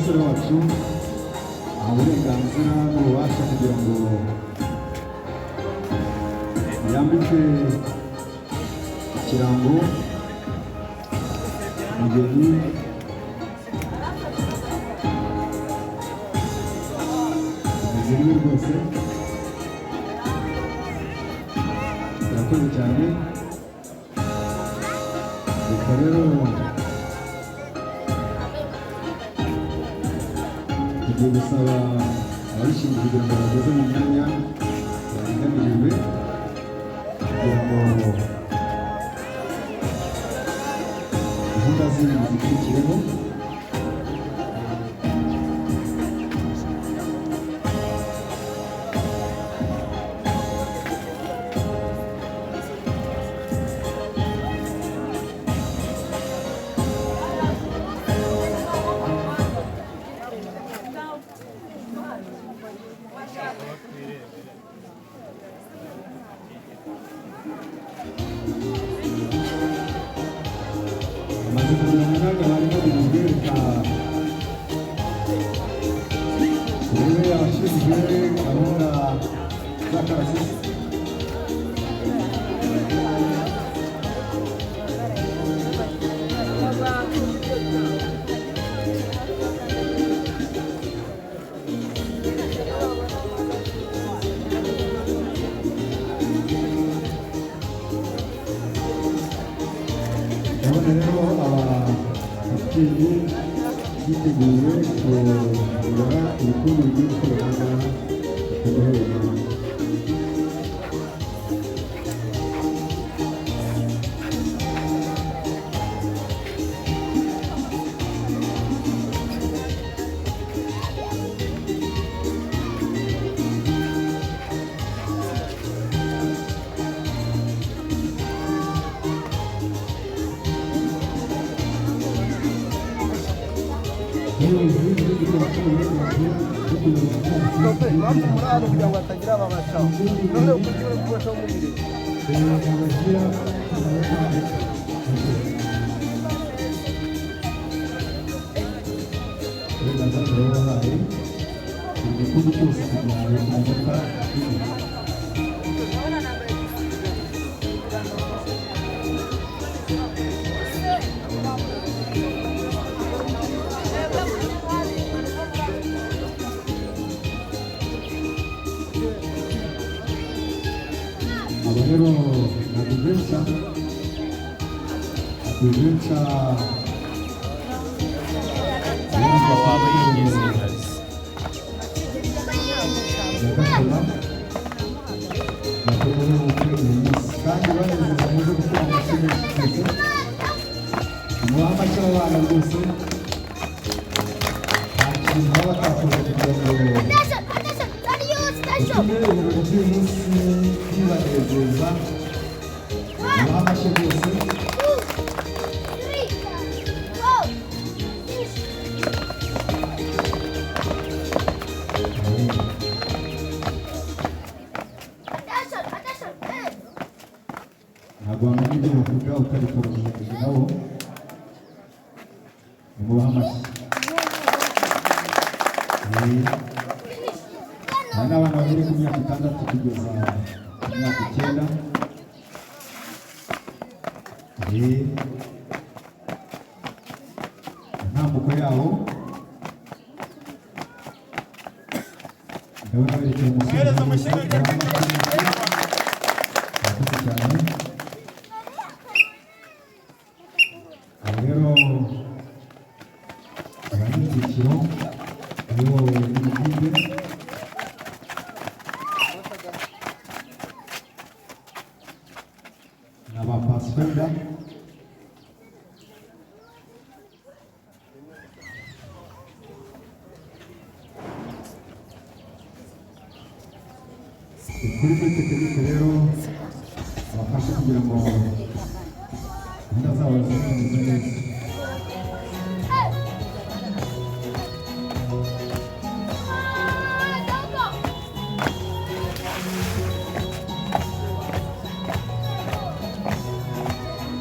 Umusore wacu aha uburenganzira n'ububasha kugira ngo yambike ikirango umugeni. Umugeni we rwose urakoze cyane. Reka rero tugiye gusaba ababishinzwe kugira ngo bageze mu myanya yaringanirijwe, kugira ngo gahunda zindi zikurikireho. Bamaze kugera mu mwanya baringanirijwe. Reka turebe abashinzwe gahunda z'akarasisi. Ndabona rero ababyeyi biteguye kuyobora ibikumbi bigiye gukorera aha ngaha bakaduhereza. Tope, impamvu muri hano kugira ngo hatagira ababashaho none ukurya uri kubashaho mubiri. Uburenganzira turabubahaye, buri gikumbi cyose kugira ngo amanota. Aba rero ni adventure. Waba yigeze kabisa. Ya Gashora yakorewe ubukwe uyu munsi, kandi banezeza. Muze gukora amashyi menshi twese, mubahe amashyi aba bana rwose. Nta kintu baba batakoze kugira ngo Attention, attention, radio station. bitume ibirori by'uyu munsi bibanezeza. Mubahe amashyi rwose. 2, 3, 4, 6. Attention, attention, hey. Ntabwo wamenya ibyo bavuga utabikoranyije nabo. Nimubahe amashyi. Aba ni abana bagera ku myaka 6 kugeza ku myaka 9. Intambuko yawo ndabona berekeye umusozi rwose. Mubahe amashyi menshi. Murakoze cyane. Abo rero aba ni icyiciro bayobowe n'umukipe na ba Pathfinder. Kuri muri tekinike rero abafasha kugira ngo gahunda zabo zibe zimeze neza. Hey. Ah, go, go.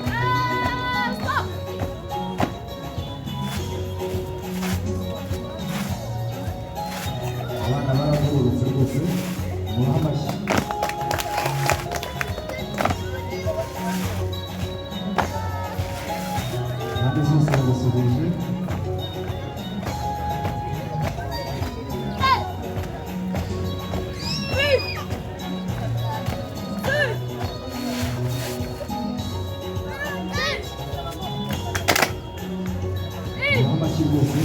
Ah, stop. Barabasuhuje. Mubahe amashyi rwose,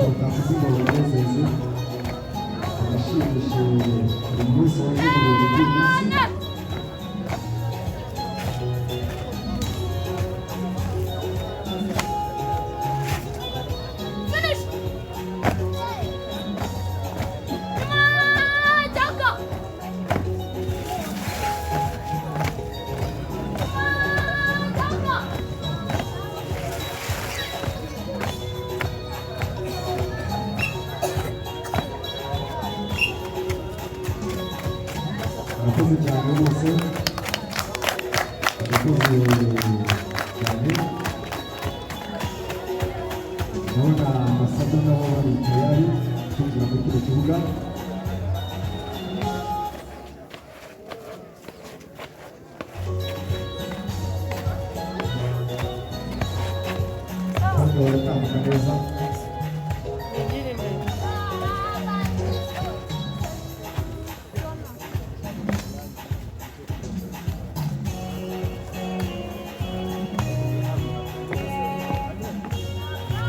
utavuze ngo banezeze, banashimishe buri munsi waje mu birori by'uyu munsi. Finish! Come on, Joko! Come on, Joko! Murakoze cyane rwose, murakoze cyane. Ndabona ambasada nabo bari tayari kwinjira muri kino kibuga. Kandi baratambuka neza. Bigire imbere.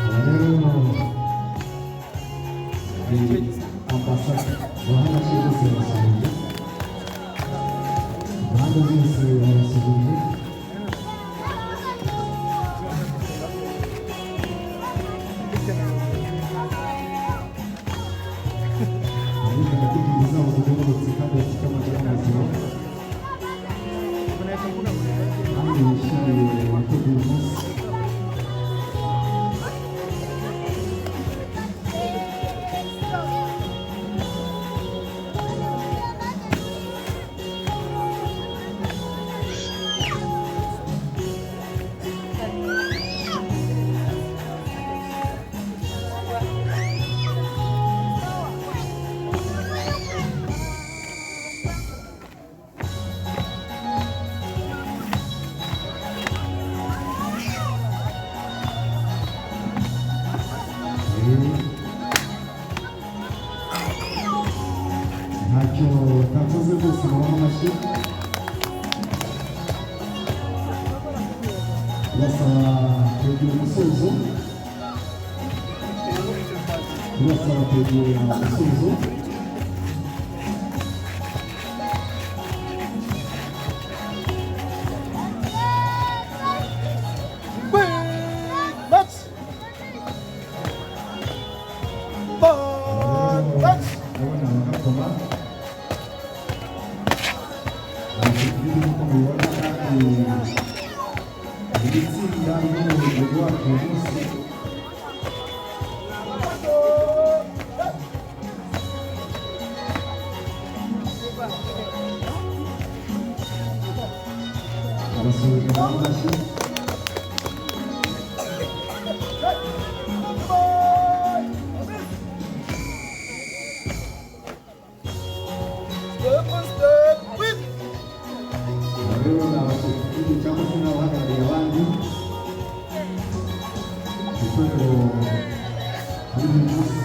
Aba rero ni ambasada, baha amashyi rwose, barasuhuje impande zose, barasuhuje. Barumva ko ingingo zabo zigororotse kandi bafite amagara mazima kandi bishimiye wateguye umunsi. Ntacyo batakoze rwose, mubahe amashyi. Turasaba kwegera umusozo, turasaba kwegera umusozo. Match! Bon, match! Ndabona abagakoma nk'uko mubibona, kandi iri tsinda ry'umuryango wacu uyu munsi. Abasuhuje n'amashyi. Step, step, whip! Aba rero ni abashefu cyangwa se n'abahagarariye abandi itorero muri uyu munsi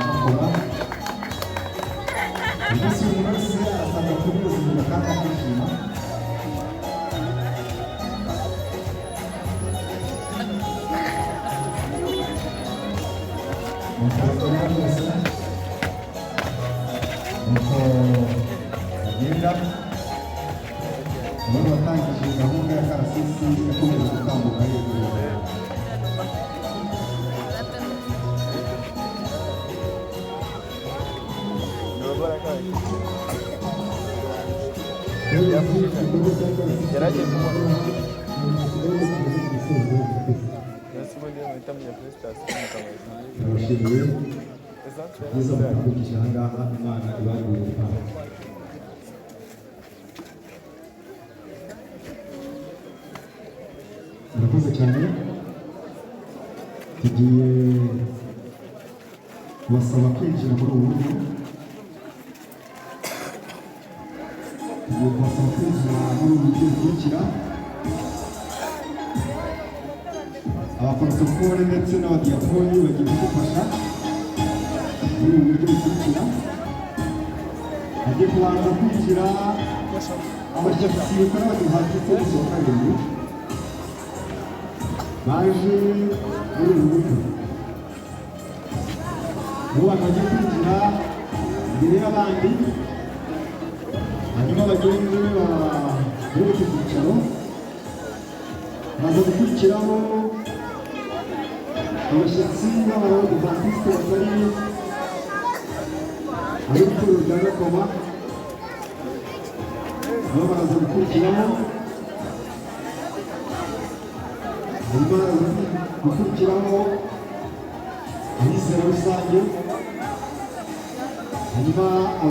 bakora. Uyu munsi umuntu wese arasabwa kunezerwa kandi akishima. Nuko bakora rwose, nuko bagenda. Uwari watangije gahunda ya karasisi yakomeje gutambuka yegera. Yaragiye kubona. Turabashimiye byiza mutambukije aha ngaha, Imana ibagurire impano. Murakoze cyane. Tugiye kubasaba kwinjira muri ubu buryo, tugiye kubasaba kwinjira muri ubu buryo bukurikira. Abaporotokole ndetse n'abadiyakoni bagiye kudufasha muri ubu buryo bukurikira. Hagiye kubanza kwinjira abashyitsi batari Abadivantisite b'umunsi wa karindwi baje muri ubu buryo. Nibo bantu bagiye kwinjira imbere y'abandi, hanyuma bagende babereke ibyicaro. Baza gukurikiraho abashyitsi b'Abadivantisite batari ab'itorero rya Gakoma, nabo baraza gukurikiraho. Hanyuma haraza gukurikiraho abizera rusange, hanyuma.